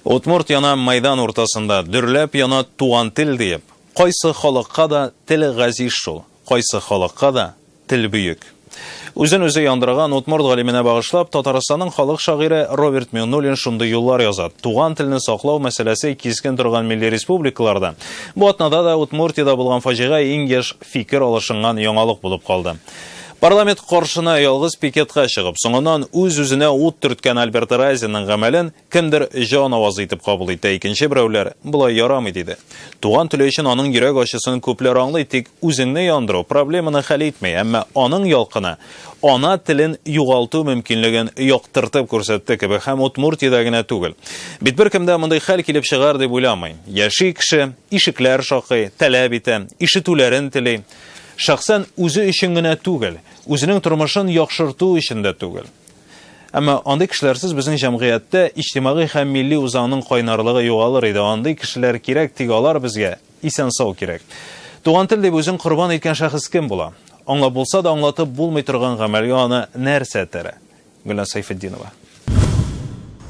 Удмурт яна майдан уртасында, дөрләп яна туган тел диеп. Кайсы халыкка да тел газиз шул, кайсы халыкка да тел бөек. Үзен үзе яндырган удмурт галименә багышлап, Татарстанның халык шагыйре Роберт Миңнуллин шундый юллар яза. Туган телне саклау мәсьәләсе кискен торган милли республикаларда бу атнада да Удмуртиядә булган фаҗига иң еш фикер алышынган яңалык булып калды. Парламент каршына ялгыз пикетка чыгып, соңыннан үз-үзенә ут төрткән Альберт Разинның гамәлен кемдер җан авазы итеп кабул итә, икенче берәүләр болай ярамый диде. Туган теле өчен аның йөрәк ачысын күпләр аңлый, тик үзеңне яндыру проблеманы хәл итми, әмма аның ялкыны ана телен югалту мөмкинлеген яктыртып күрсәтте кебек һәм Удмуртиядә генә түгел. Бит беркем дә мондый хәл килеп чыгар дип уйламый. Яши кеше, ишекләр шакый, таләп итә, ишетүләрен тели. Шәхсән үзе өчен генә түгел, үзенең тормышын яхшырту өчен дә түгел. Әмма андый кешеләрсез безнең җәмгыятьтә иҗтимагый һәм милли үзаңның кайнарлыгы югалыр иде. Андый кешеләр кирәк, тик алар безгә исән-сау кирәк. Туган тел дип үзен корбан иткән шәхес кем була? Аңлап булса да аңлатып булмый торган гамәлгә аны нәрсә этәрә? Гөлназ Сәйфетдинова.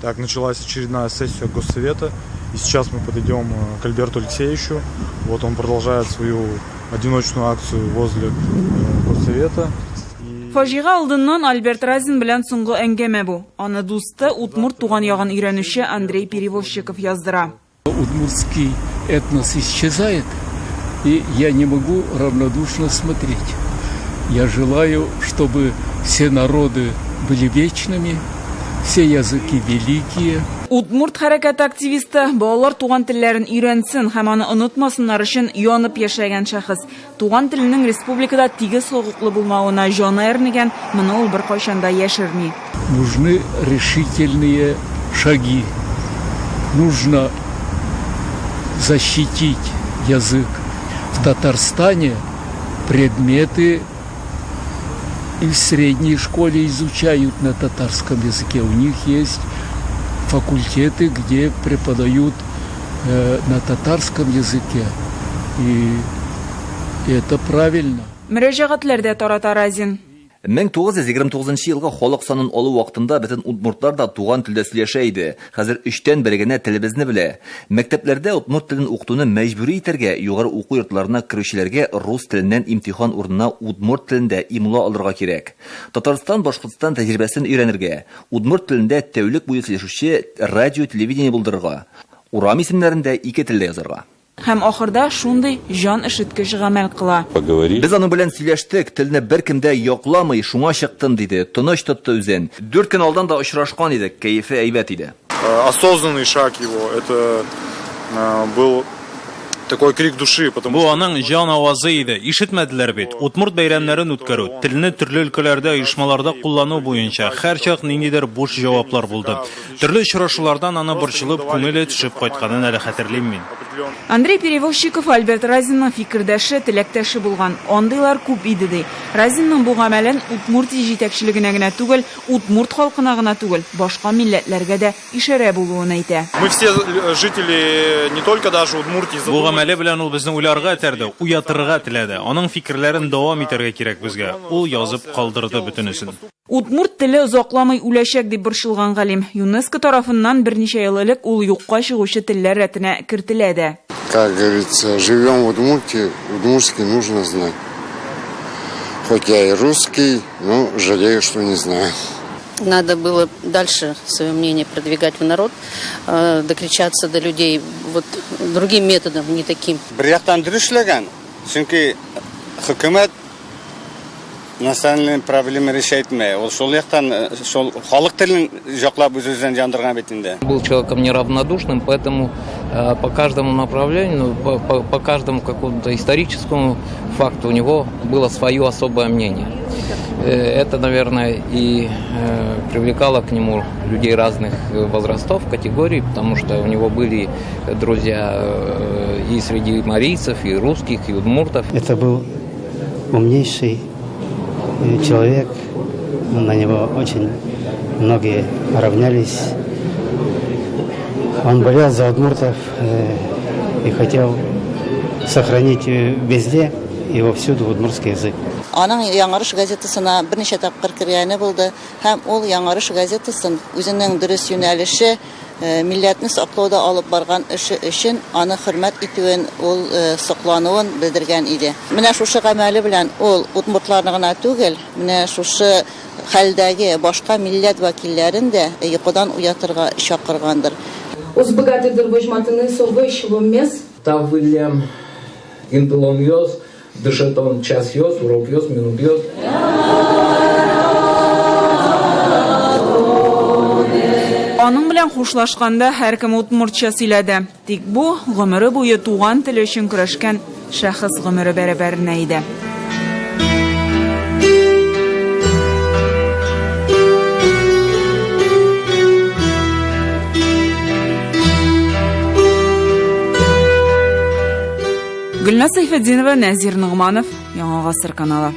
Так, началась очередная сессия Госсовета, и сейчас мы подойдем к Альберту Алексеевичу. Вот он продолжает свою одиночную акцию возле Госсовета. Фаҗига алдыннан Альберт Разин белән соңгы әңгәмә бу. Аны дусты, удмурт туган ягын өйрәнүче Андрей Перевозчиков яздыра. Удмуртский этнос исчезает, и я не могу равнодушно смотреть. Я желаю, чтобы все народы были вечными, все языки великие. Удмурт хәрәкәте активисты балалар туган телләрен өйрәнсен һәм аны онытмасыннар өчен янып яшәгән шәхес. Туган теленең республикада тигез хокуклы булмавына җаны әрнегән, моны ул беркайчан да яшерми. Нужны решительные шаги. Нужно защитить язык. В Татарстане предметы и в средней школе изучают на татарском языке. У них есть факультеты, где преподают на татарском языке. И это правильно. Мөрәҗәгатьләр дә тарата Разин. 1929 елгы халык санын алу вакытында бөтен удмуртлар да туган телдә сөйләшә иде. Хәзер өчтән бере генә телебезне белә. Мәктәпләрдә удмурт телен укытуны мәҗбүри итәргә, югары уку йортларына керүчеләргә рус теленнән имтихан урынына удмурт телендә имла алырга кирәк. Татарстан, Башкортстан тәҗрибәсен өйрәнергә, удмурт телендә тәүлек буе сөйләшүче радио, телевидение булдырырга, урам исемнәрен дә ике телдә язарга. Һәм ахырда шундый җан өшеткеч гамәл кыла. Поговорили. Без аның белән сөйләштек, телне беркем дә якламый, шуңа чыктым, диде. Тыныч тотты үзен. 4 көн алдан да очрашкан идек, кәефе әйбәт иде. Осознанный шаг его, это был такой крик души, потому Бу аның җан авазы иде. Ишетмәделәр бит. Удмурт бәйрәмнәрен үткәрү, телне төрле өлкәләрдә, оешмаларда куллану буенча һәрчак ниндидер буш җаваплар булды. Төрле очрашулардан аны борчылып, күңеле төшеп кайтканын әле хәтерлим мин. Андрей Перевозчиков Альберт Разинның фикердәше, теләктәше булган. Андыйлар күп иде ди. Разинның бу гамәлен Удмуртия җитәкчелегенә генә түгел, удмурт халкына гына түгел, башка милләтләргә дә ишарә булуын әйтә. Мы все жители не только даже Удмуртии. Бу гамәле белән ул безне уйларга этәрде, уятырга теләде. Аның фикерләрен дәвам итәргә кирәк безгә. Ул язып калдырды бөтенесен. Удмурт теле озакламый үләчәк дип борчылган галим. ЮНЕСКО тарафыннан берничә ел элек ул юкка чыгучы телләр рәтенә кертелә дә. Как говорится, живем в Удмуртии, удмуртский нужно знать. Хоть я и русский, но жалею, что не знаю. Надо было дальше свое мнение продвигать в народ, докричаться до людей вот другим методом, не таким. Бер яктан дөрес эшләгән, чөнки хөкүмәт национальный проблема решать итми. Ул шул яктан шул халык телен яклап үз-үзен яндырган бит инде. Был человеком неравнодушным, поэтому по каждому направлению, по каждому какому-то историческому факту у него было свое особое мнение. Это, наверное, и привлекало к нему людей разных возрастов, категорий, потому что у него были друзья и среди марийцев, и русских, и удмуртов. Это был умнейший человек, на него очень многие равнялись. Он болел за удмуртов и хотел сохранить везде и вовсюду удмуртский язык. Аның Яңарыш газетасына берничә тапкыр кергәне булды һәм ул Яңарыш газетасын үзенең дөрес юнәлеше, милләтне саклауда алып барган эше өчен аны хөрмәт итүен, ул соклануын белдергән иде. Менә шушы гамәле белән ул удмуртларны гына түгел, менә шушы хәлдәге башка милләт вәкилләрен дә йокыдан уятырга чакыргандыр. Тавылем интелон йоз, дышетон час йоз, урок йоз, минут йоз. Аның белән хушлашканда һәркем удмуртча сөйләде. Тик бу гомере буе туган теле өчен көрәшкән шәхес гомере бәрабәренә иде. Гөлназ Сәйфетдинова, Нәзир Ногманов, Яңа Гасыр каналы.